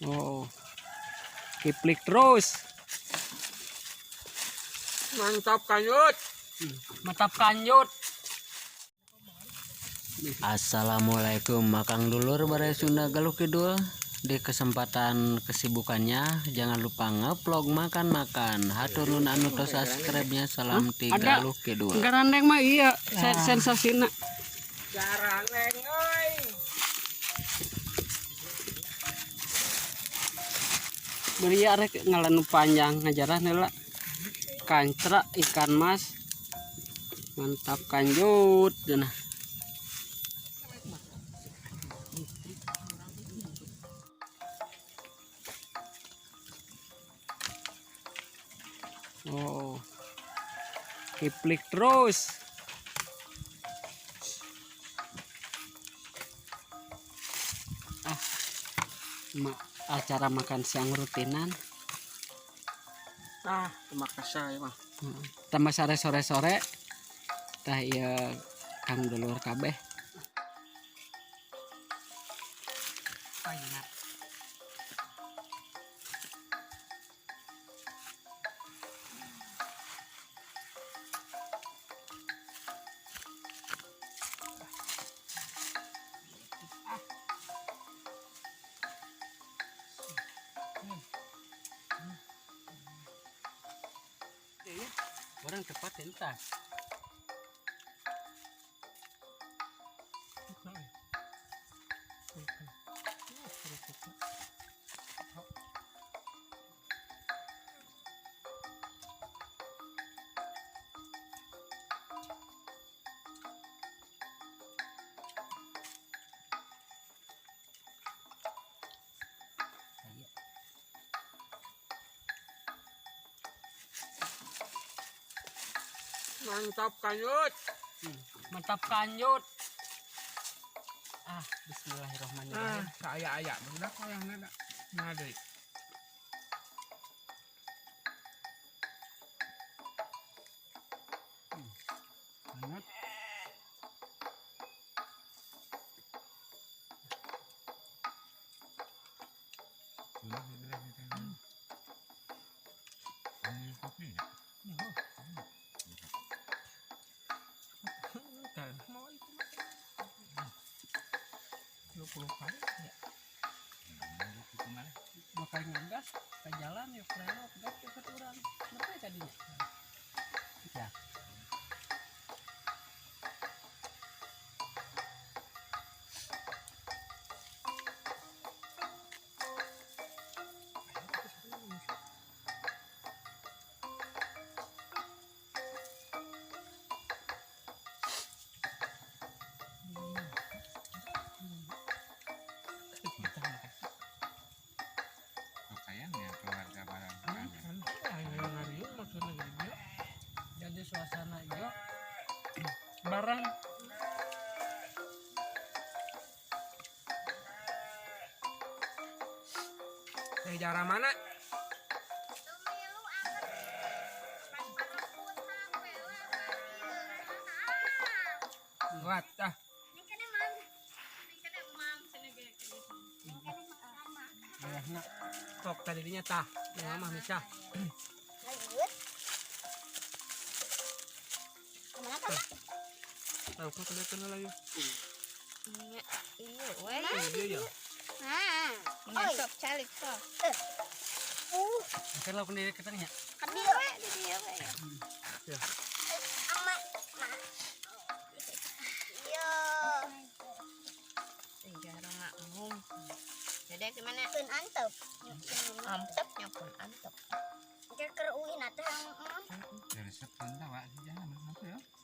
Oh. Kiplik terus. Mantap kanyut. Mantap kanjut. Assalamualaikum Akang Dulur Baraya Sunda Galuh Kidul. Di kesempatan kesibukannya jangan lupa ngevlog makan-makan. Hatur nuhun anu tos subscribe-nya. Salam ti Ada. Galuh Kidul. Garandeng mah iya sensasina. Garandeng euy. Beri arek ngalanu panjang ngajarah heula. Kancra ikan mas. Mantap kanjut cenah. Oh. Kiplik terus. Ah. Acara makan siang rutinan. Ah, terima kasih mah. Tambah sare sore-sore. Tah ieu Kang Dulur kabeh. Ayeuna. Orang cepat entas. Mantap kanyut. Mantap kanjut. Ah, bismillahirrahmanirrahim. Ah, saya ayak budak yang nada. Nada. Banget. Bakal ngegas ke jalan yuk prelok gas ke urang. Napa tadinya? Ya. Jadi suasana yo bareng. Dari daerah mana? Buat ah. Ayahna tok tadinya tah, yang mah misah. Tahu kok kelihatan lagi. Iya, iya, weh. Iya ya. Nah, sok calik sok. Kan lauk diri ketengnya. Iya, weh, di dia weh. Ya. Iya, rumah umum. Jadi gimana? Pun antep. Antep nya pun antep.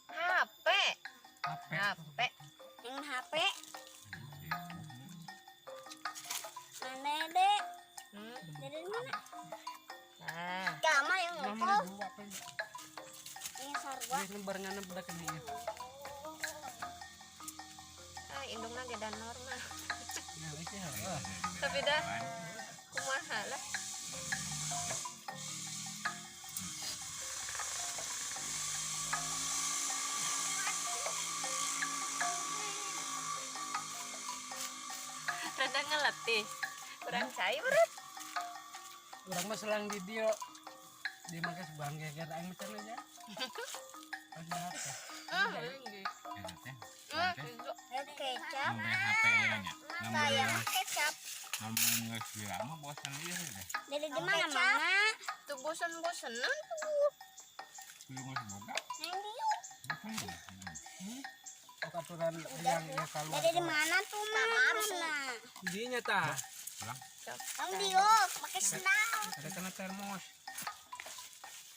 HP. HP. Yang HP. Mana dek? Dari mana? Nah, Kama yang ngumpul. Ini sarwa. Ini barengan budak ini. Ah, indungna ge dan normal. Nah, itu ya. Tapi dah kumaha lah. Rada ngelatih. Kurang cai berat. Urang mah selang di dieu. Di mah geus banggeger aing mah cenah nya. Ah, Eta teh. ah, Teh. Kecap. Ngomong HP ieu nya. Saya mah kecap. Ngomong geus bilang mah bosan ieu teh. Dari di mana mana? Tuh bosan-bosanan tuh. Kudu geus boga. Neng dieu. Bosan. Oh, aturan yang ya keluar. Dari di mana tuh mana? Dinya tah. Pulang. Ang dieu pakai sendal. Ada kena termos.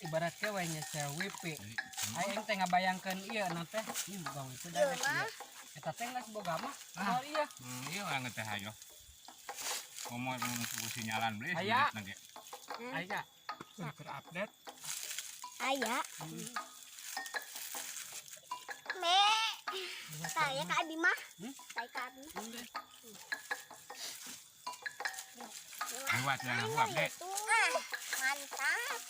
Ibaratnya we nya CWP. Jadi, Aing teh ngabayangkeun ieu na teh. Ih, boga itu Ieu da mah. Eta teh geus boga mah. Moal ieu. Iya orang teh hayo. Ngomong ngomong sinyalan beli Aya. duitna ge. Aing nya. Keur update. Aya. Me. Saya ke Abi mah. Hmm? Saya ke Abi. Lewat yang aku update. Itu. Ah, mantap.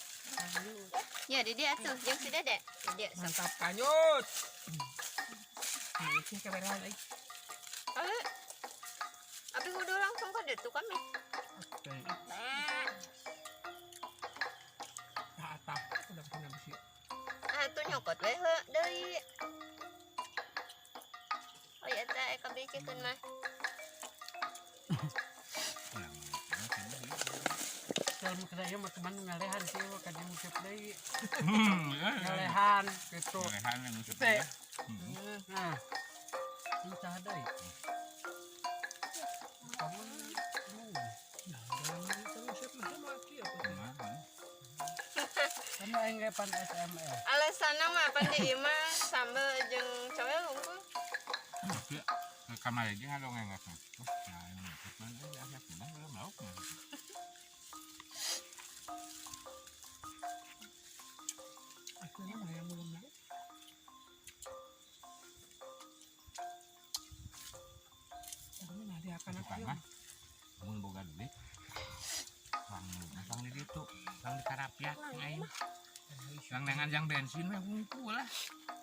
Ya, di dia tuh, jeung si Dede. Di dia sok. Mantap kanyut. Ini kamera lagi. Ayo. Abi kudu langsung ke ditu kami. Nah, Nah, atah udah punya besi. Ah, tuh nyokot we heuh deui. Oh iya teh eka bicikeun mah. Pulang. Kalau mau kerja mah teman ngalehan sih ka dia musep deui. Ya. Ngalehan gitu. Ngalehan yang musep. Teh. Hmm. Nah. Ini cah deui. Kamu Nah, dalam itu musep mah sama kieu. Nah, Kamu aing ge pan SML. Alasanna mah pan di imah sambel jeung cowel unggul. Ya, ke kamar aja kalau nggak nggak. Nah, ini mana aja ya, belum lauk. Akhirnya mah yang belum naik. Kamu nah dia akan Suka mah. Mun boga duit. Lang lang di ditu, lang di Karapiak aing. Lang dengan jang bensin we hungkul lah.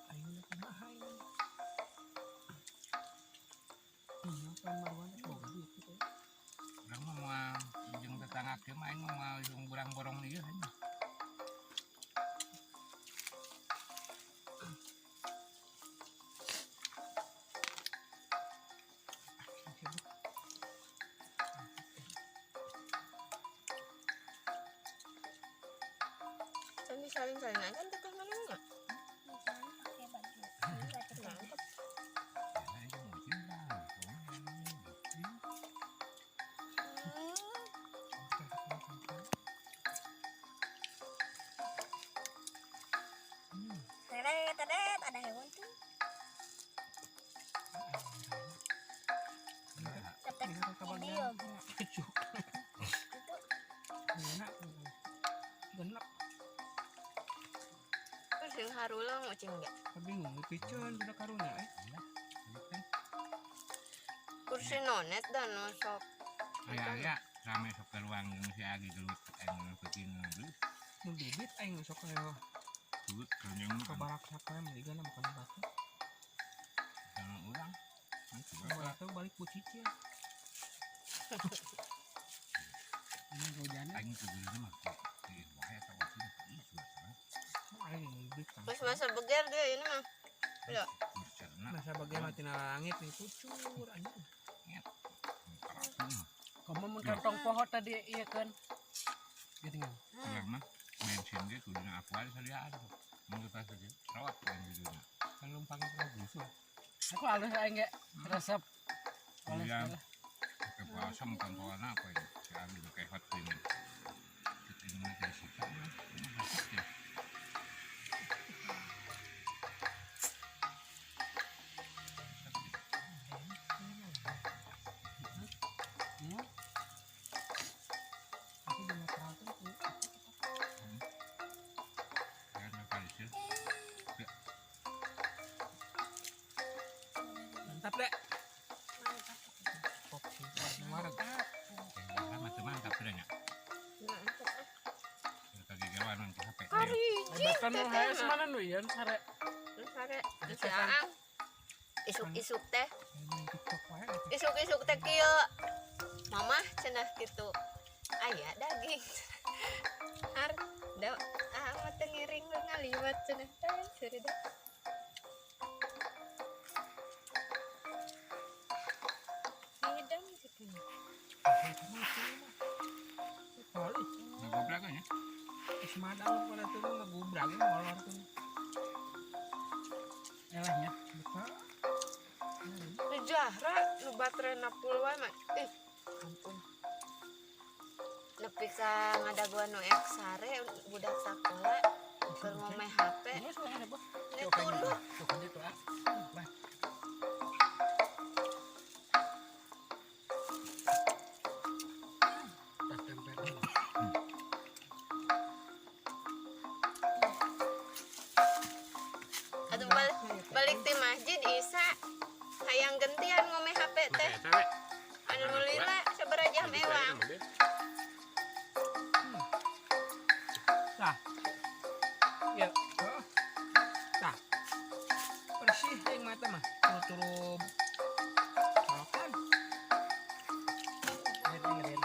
Ayo udah kumaha ini. Iya, kan Marwan boga duit gitu. Urang mah moal jeung tetangga kieu mah aing mah moal jeung burang-borong ieu aing. Kan disalin-salin aja teteh manungnya. jangan pakai baju. Ini baju Mantap. Ya, aing mungkin lah. Hmm. Teret, teret, ada hewan tuh. Ketek video gila. Kecu. Itu Enak. Genep. Terus yang harulang ucing ge. Bingung piceun budak karunya eh. Kursi nonet dan nu sok. Aya aya rame sok keluang jeung si Agi gelut aing peuting gelut. Nu bibit aing sok kayak Gelut kenyang ke barak sakaya meligana makan batu. Jangan urang. Barak teh balik ku cicil. Ini hujannya. Aing teu geuleuh mah. Ih, wae eta ucing. Ih, suasana. Aing bibit kan. Terus masa beger dia ini mah. Ya. Bercerna. Masa bagian mati langit nih kucur anjing. Kamu mun kantong poho tadi iya kan. Gitu kan. Urang mah bensin ge kuduna aku ada sadiaan. Mun kita saja rawat aing kuduna. Kan lumpang pernah busuk. Aku halus aing ge resep. Halus Iya. lah. Ke pasam kantoran apa ini? Si Agi pakai hot ini. Kita ini mah dari situ. Ya. Hmm. Aku di netral tuh. Ya, netralisir. Mantap deh. Pop sih. Wareg. Sama teman mantap sudah nya. Mantap. Kita gegeran nanti HP. Kariji Bahkan nu teteh haes mah. mana nu ieu sare. Nu sare. Nu si Aang. Isuk-isuk teh. Main TikTok wae. Isuk-isuk teh kieu. Mama cenah. Gitu aya daging har da ah mah teu ngiring we ngaliwat cenah teh seuri da. Hidang sih. Kali Ngobrol kan ya. geus madang pada tuh ngegubrak molor tuh. Elahnya. Betul. Nu jahra nu baterena full wae mah. Ih, ampun. Nepi ka ngadaguan nu ek sare budak sakola keur ngomeh HP. Geus lah ada bah. Nya tunduh. Tuh kan itu ah. Bah. Tas tempel. Atuh balik, balik ti masjid Isa hayang gentian ngomeh HP teh. Masa we. Anu nu lila sabaraha jam ewang. Tah. Ya. Heeh. Tah. Bersih yang mata mah. Turu-turu colokan. Lihat dengerin.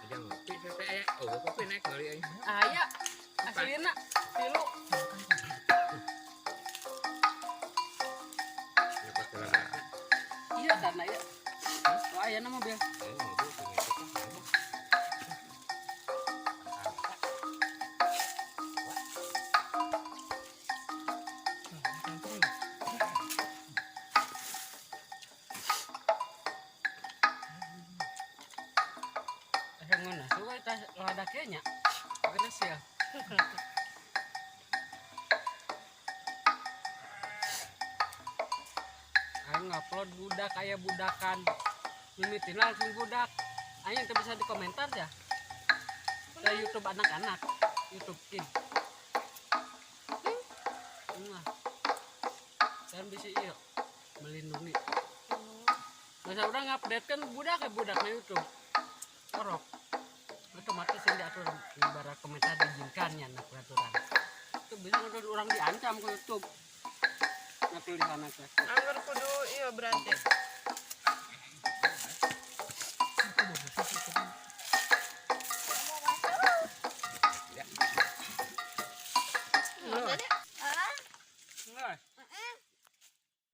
Jangan ngopi teh aya. Oh, kopi naik kali aing. Aya aslina tilu. Ya pas dalam. Iya karena iya. Oh aya nama mobil. Eh, mobil punya itu. Tuh, makan terus. Asa ngeunah suwe tah lada kieu nya. Geus ya. Aing ngupload budak aya budakan. Mimitina langsung budak. Aing teu bisa dikomentar ya. Ke YouTube anak-anak, YouTube Kid. Nah. Dan bisa iya melindungi. Masa udah ngupdate kan budak ya budak na YouTube. Orok. Otomatis yang diatur ibarat komentar diizinkan ya nah peraturan. Itu bisa nonton orang diancam ke YouTube. Nah tulisan teh. Angger kudu iya berarti.